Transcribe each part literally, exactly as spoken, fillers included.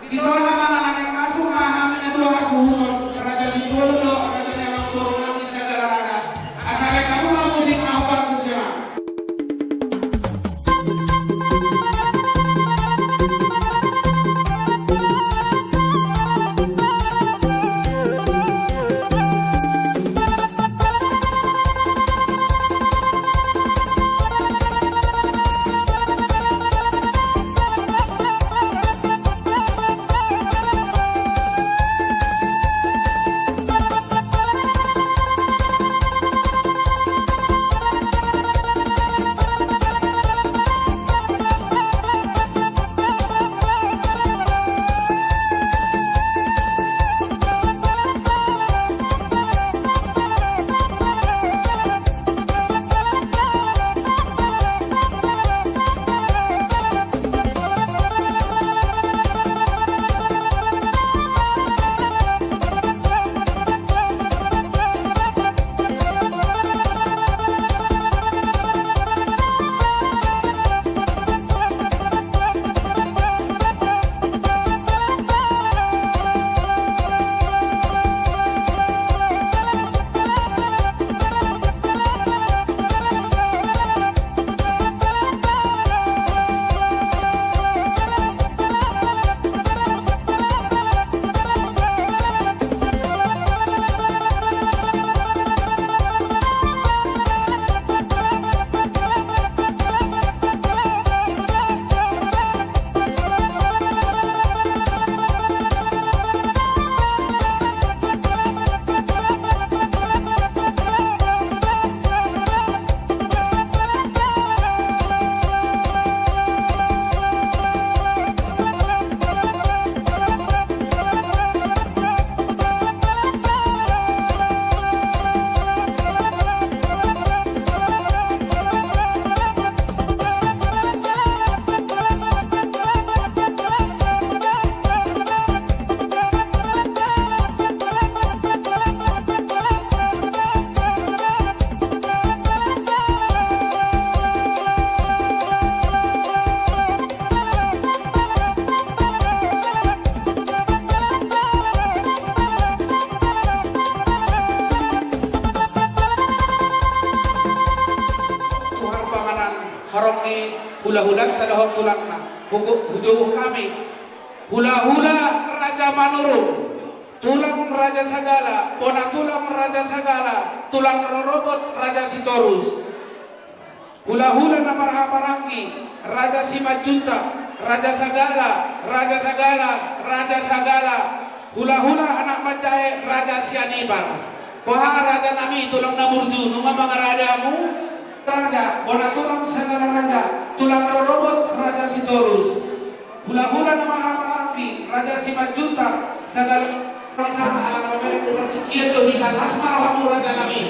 Di son ma na naeng masuk ma hami na dua hasuhuton, Raja Simbolon dohot Raja ni Amangboru nami Sagala Raja. Asa naeng hamu ma musik, na hombar muse ma. Tuhan panganan horong ni hulahulanta dohot tulangna. Hugo-, hujou hami. Hulahula Raja Manurung, tulang Raja Sagala, bona tulang Raja Sagala, tulang rorobot Raja Sitorus. Hulahula na marhahamaranggi, Raja Simanjuntak, Raja Sagala, Raja Sagala, Raja Sagala. Hulahula anak manjae, Raja Sianibar. Boha raja nami, tulang na burju, nunga mangarade hamu? Raja, bona tulang Sagala Raja, tulang rorobot Raja Sitorus. Hulahula na marhahamaranggi, Raja Simanjuntak, Sagala Raja. Ala na mamereng do partingkian do hita, las ma rohamu raja nami.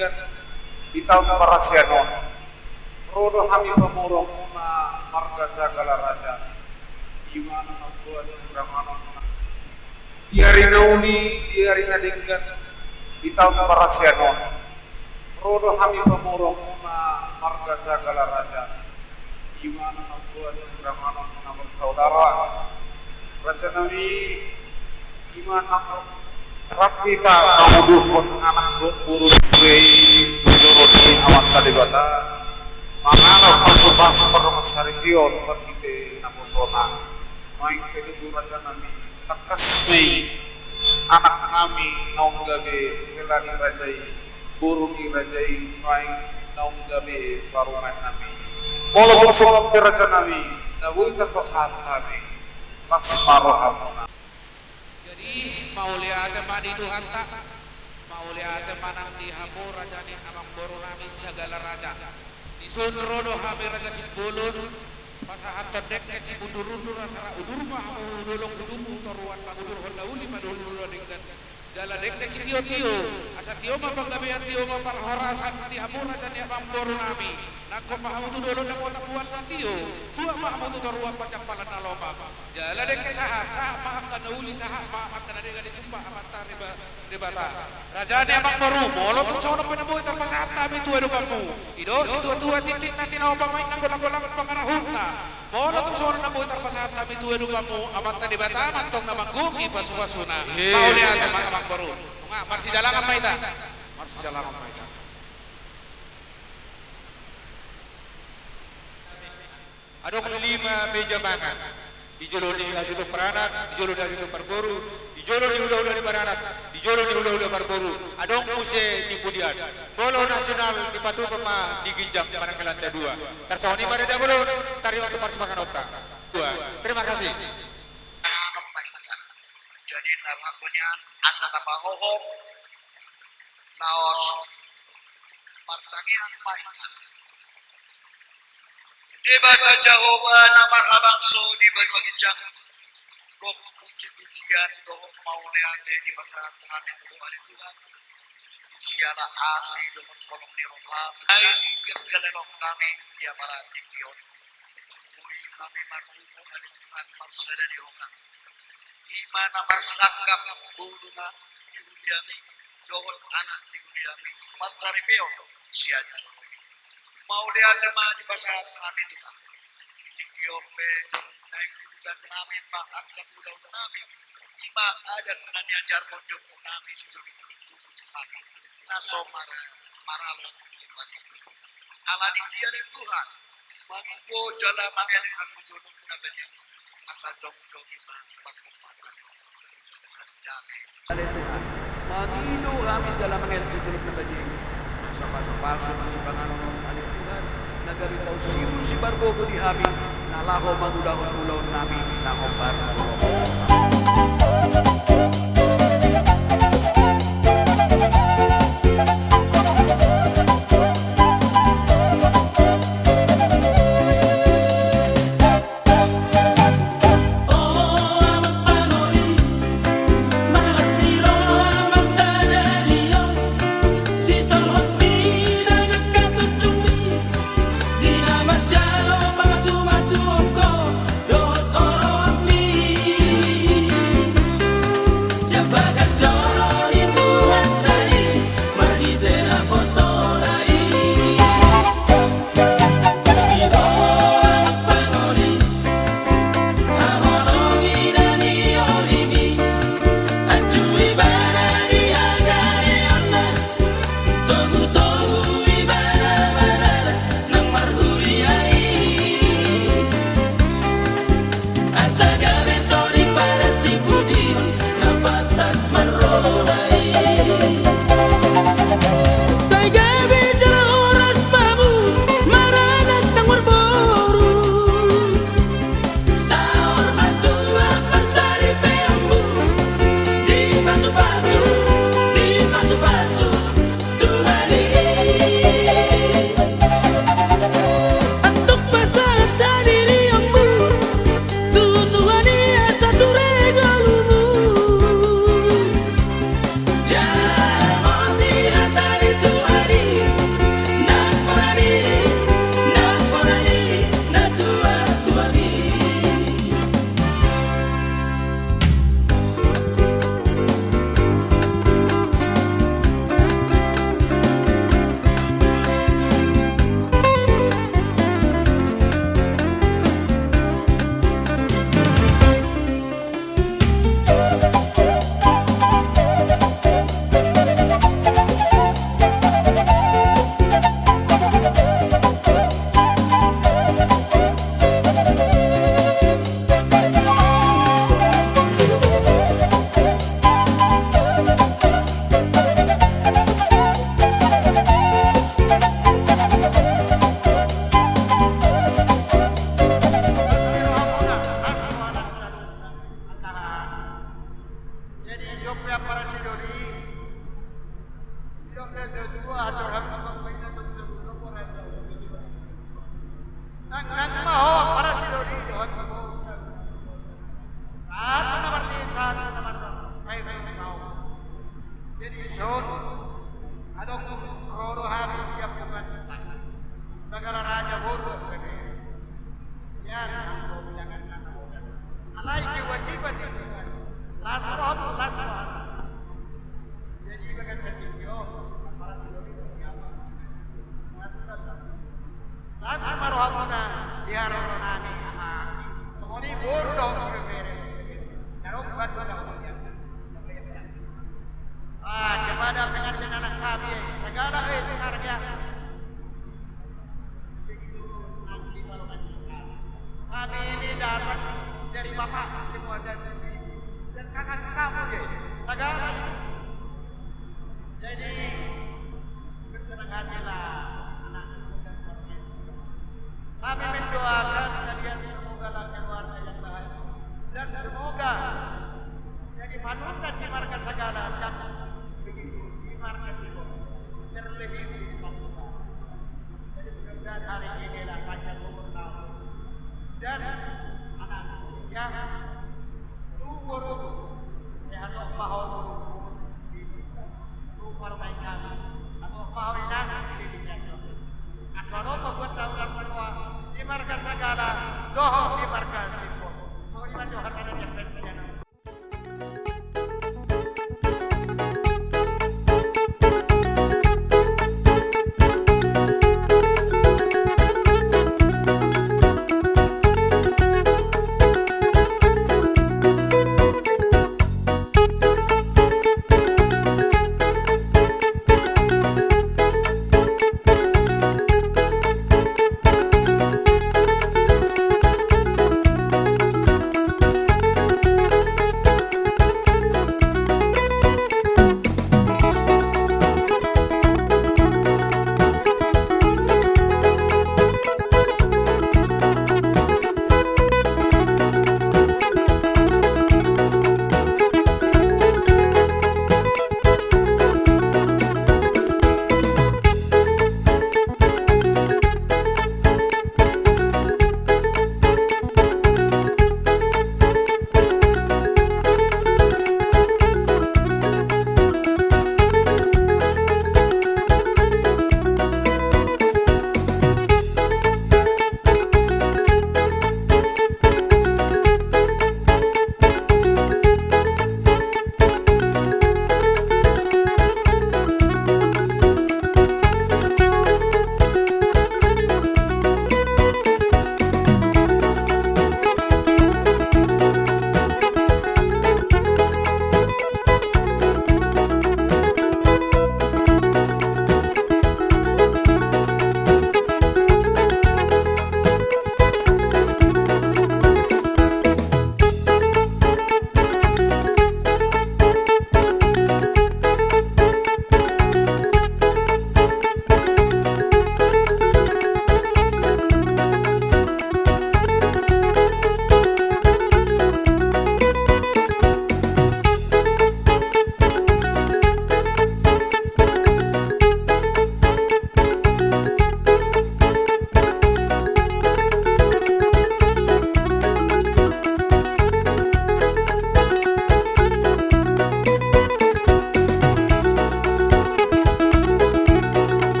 Di taon parasian on, ro do hami pamurung na marga Sagala Raja, i ma na mamboan sipanganon. Di ari na uli, di ari na denggan, di taon parasian on, ro do hami pamurung na marga Sagala Raja, i ma na mamboan sipanganon na marsaudara. Raja nami, i ma na rap hita manguduhon anak dohot boru ni huria i di joro ni Amanta Debata, mangalap pasupasu parmasaripeon marhite naposona. Nuaeng pe tutu raja nami, tangkas ma i anak nami naung gabe hela ni raja i, boru ni raja i, nuaeng naung gabe parumaen nami. Molo tung songon i pe raja nami, na boi tarpasahat hami, las ma rohamuna. Jadi, mauliate ma di Tuhanta, mauliate ma nang di hamu raja ni amangboru nami Sagala Raja. Dison ro do hami Raja Simbolon, pasahathon dengke sihundur-hundur, asa ra udur ma hamu tu dolok, udurmu tu toruan, mangudurhon na uli ma dolok na denggan. Jala dengke sitio-tio, asa tio ma panggabean, tio ma parhorasan di hamu raja ni amangboru nami. Nangkok ma hamu tu dolok, dapotan buan na tio, tuat ma hamu tu toruan, panjampalan na lomak. Jala dengke sahat, sahat ma angka na uli, sahat ma angka na denggan ditumpak Amanta Deba-, Debata. Raja ni amangboru, molo tung songon on pe na boi tarpasahat hami tu adopanmu, i do situa-tua, tintin na tinaopa, main na golang-golang pangarahutna. Molo tung songon on na boi tarpasahat hami tu adopanmu, Amanta Debata ma antong na manggohi pasupasuna. Mauliate ma amangboru. Nunga marsijalangan ma hita. Marsijalangan ma hita. Adong lima meja mangan. Di jolo ni hasuhuton paranak, di jolo ni hasuhuton parboru, di jolo ni hulahula ni paranak, di jolo ni hulahula parboru. Adong muse di pudian. Molo nasional dipatupa ma di ginjang manang di lantai dua. Tarsongon i ma raja bolon, tarima kasih parsipanganonta. Dua. Terima kasih. Jadi na rangkonian asa tapahohom. Laos martangiang ma hita. Debata Jahowa na marhabangso di banua ginjang, gok puji-pujian dohot mauliate dipasahat hami tu Ho ale Tuhan, siala asi dohot holong ni roham. Ai di piak galelok hami di apala tingki on, boi hami marpungu ale Tuhan marsada ni roham. I ma na marsangkap boru ni huriami dohot anak ni huriami, marsaripeon sian jolomi. Mauliate ma dipasahat hami Tuhan. Di tingki on pe naeng diudutan nami ma angka ulaon nami, i ma adat na niajarhon ni ompu nami sijolo-jolo tubu tu hami, na so mara-, maralo tu pati. Ala ni i ale Tuhan, mangido jala mangelek hami tu jolom na badia, asa jongjong i ma panggomaran. Ale Tuhan, mangido hami jala mangelek tu jolom na badia, asa pasu-pasu ma sipanganon on ale Tuhan, na gabe tau siru simargogo di hami, na laho mangulahon ulaon nami na hombar. Oke, ampara sidoli. Didok na dua, atur hamu bapak baina tu dua puluh orang. Nang, nang ma ho ampara sidoli, dohot ma ho. Satu na martin, satu na martin. Baik, baik, baik, mau. Jadi, son, adong ro do hami siap dengan Sagala Raja boru. Ia nang ho bilangan kata bodas. Alai kewajiban ni Tuhan. Las roham, las roham. Jadi bagas satinggi on, ampara sidoli, siapa? Las ma rohamuna di haroro nami, aha. Songon i boru dohot ibebere. Darok batu dohot. Ah, kepada pengantin anak kami, segala, eh, sebenarnya. Kami ini datang dari bapak semua dan ibu dan kakak kamu, ya. Segala. Jadi, bersenang hatilah, anakku dan keluarga. Kami mendoakan kalian semoga lah keluarga yang bahagia dan semoga jadi panutan di marga Sagala dan begitu di marga Sihombing, terlebih di Papua. Jadi mudah-mudahan hari inilah panjang umur kau dan anakmu, ya. Tu boru, sehat ma ho boru. Tu parumaen nami, sehat ma ho inang, di diri. Asa ro pambuat tahu dan menua di marga Sagala dohot di marga Sihombing. Songon i ma jo hata ni.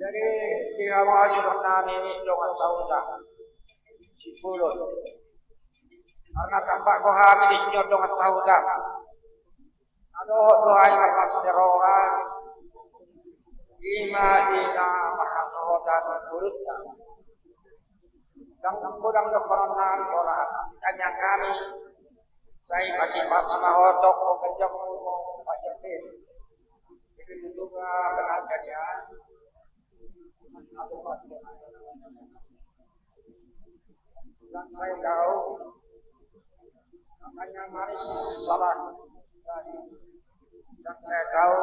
Jadi, di hamu suhut nami dongan sahuta Sipulun, karna tampak do hami di sini dongan sahuta. Na dohot do hami marlas ni roha, ima di na marhatohotan ngolunta. Ndang godang do holan nami, holan tangiang nami, sai pasipas ma ho tongtong ganjang mu, pajar deh. Jadi, dulu ka kenal jadi, ah. Satu, empat, lima. Ndang sai tau, makanya manis salah. Ndang sai tau,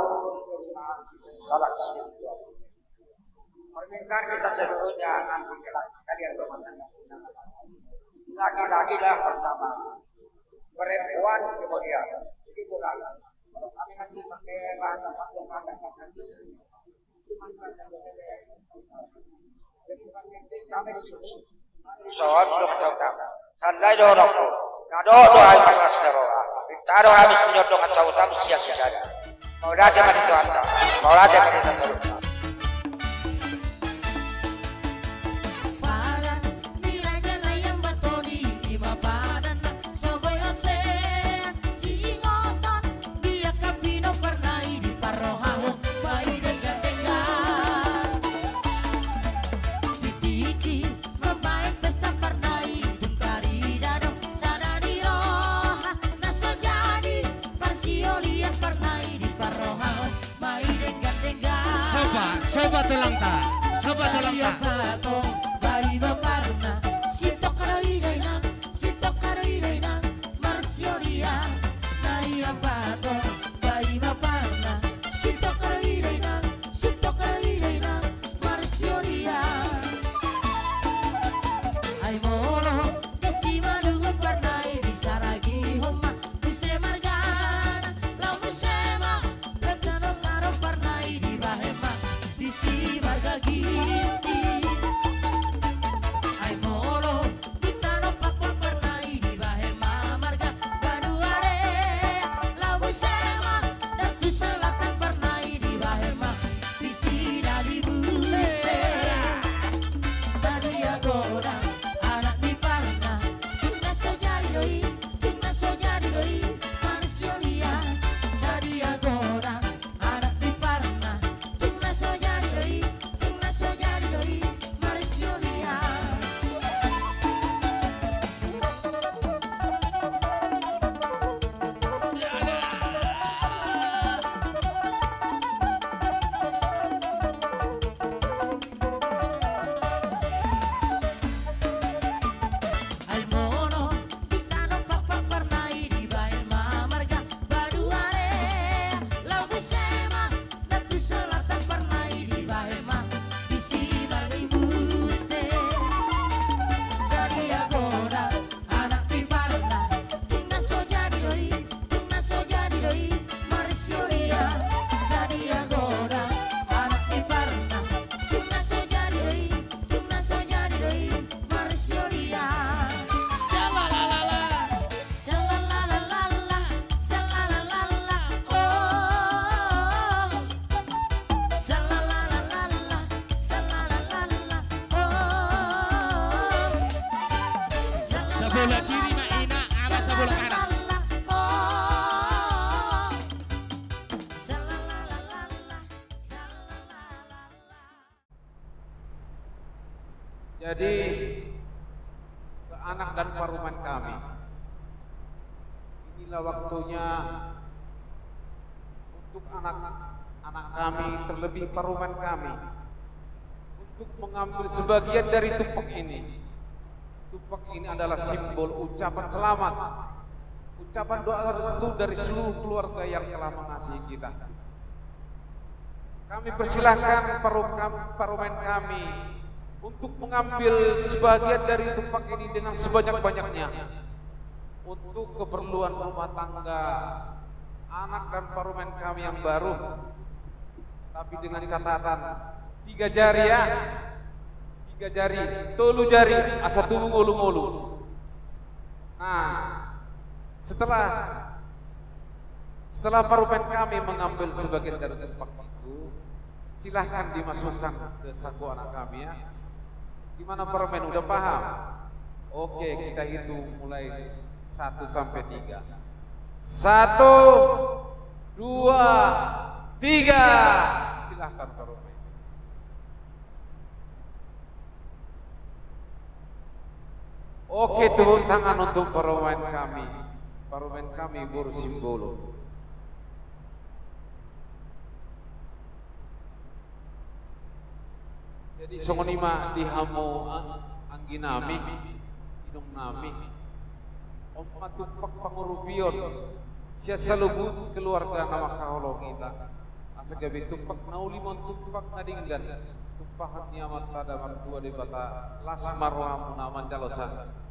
salah sini. Permintaan kita seluruhnya nanti kalian rumah tangga. Laki-laki lah pertama, perempuan kemudian. Jadi, kurang. Kalau kami nanti pakai bahasa Papua, pakai bahasa Inggris. Son do hata utama. Sandai do horongku. Na dohot do hami marlas ni roha. Pinta do hami sihol dongan sahuta sian sijalo. Mauliate ma di Tuhanta. Mauliate ma di saluhutna. Padan ni raja na i Ambatoni, ima padan na so boi hosea, siingoton di angka pinomparna i diparrohahon ma i denggan-denggan. Pititi mambaen pesta parna i, tung tarida do sada ni roha na so jadi parsiolian, parna i diparrohahon ma i denggan-denggan. Soba, soba tulangta, soba tulangta. Ia patong, ba ima parna, sintong do i da inang, sintong do i da inang, marsiolian. Na ia patong, ba ima parna, sintong do i da inang, sintong do i da inang, marsiolian. Ai molo, disi manungkun parna i disaragihon ma, muse margana, laho muse ma, dang tano taro parna i dibahen ma, disi marga Ginting. Ai molo, dang tano pampol parna i dibahen ma marga Baduare, laho muse ma, dang tu selatan parna i dibahen ma, disi Dalibute. Sadia godang anak ni parna, tung na so jadi do i, tung na so jadi do i, marsiolian. Sadia godang anak ni parna, tung na so jadi do i, tung na so jadi do i, marsiolian. Ai molo, dang tano pampol parna i dibahen ma marga Baduare, laho muse ma, dang tu selatan parna i dibahen ma, disi Dalibute. Sadia godang anak ni parna, tung na so jadi do i, tung na so jadi do i, marsiolian. Sadia godang anak ni parna, tung na so jadi do i, tung na so jadi do i, marsiolian. Salalalala. Salalalala, salalalala, oh. Salalalala, salalalala, oh. Sabola kiri ma ina, ala sabola kanan. Salalalala, oh. Salalalala, salalalala. Jadi, ke anak dan parumaen kami, inilah waktunya untuk anak-anak kami, terlebih parumaen kami, untuk mengambil sebagian dari tumpeng ini. Tumpeng ini adalah simbol ucapan selamat, ucapan doa restu dari seluruh keluarga yang telah mengasihi kita. Kami persilahkan parum-, kam-, parumaen kami untuk mengambil sebagian dari tumpeng ini dengan sebanyak-banyaknya untuk keperluan rumah tangga anak dan parumaen kami yang baru. Tapi dengan catatan, tiga jari ya. Tiga jari, tolu jari, asa tubu ngolu-ngolu. Nah, setelah Setelah parumaen kami mengambil sebagian dari tumpak itu, silahkan dimasukkan ke saku anak kami, ya. Gimana parumaen, udah paham? Oke, kita hitung mulai satu sampai tiga. Satu, dua, tiga. Silahkan parumaen. Oke, tepuk tangan untuk parumaen kami. Parumaen kami, Boru Simbolon. Jadi songon i ma di hamu, a-, anggi nami, inong nami. On ma tumpak pangurupion sian saluhut keluarga na mangkaholongi hita. Asa gabe tumpak na uli ma on, tumpak na denggan, tumpahan ni Amanta da Martua Debata, las ma rohamuna manjalo sahat.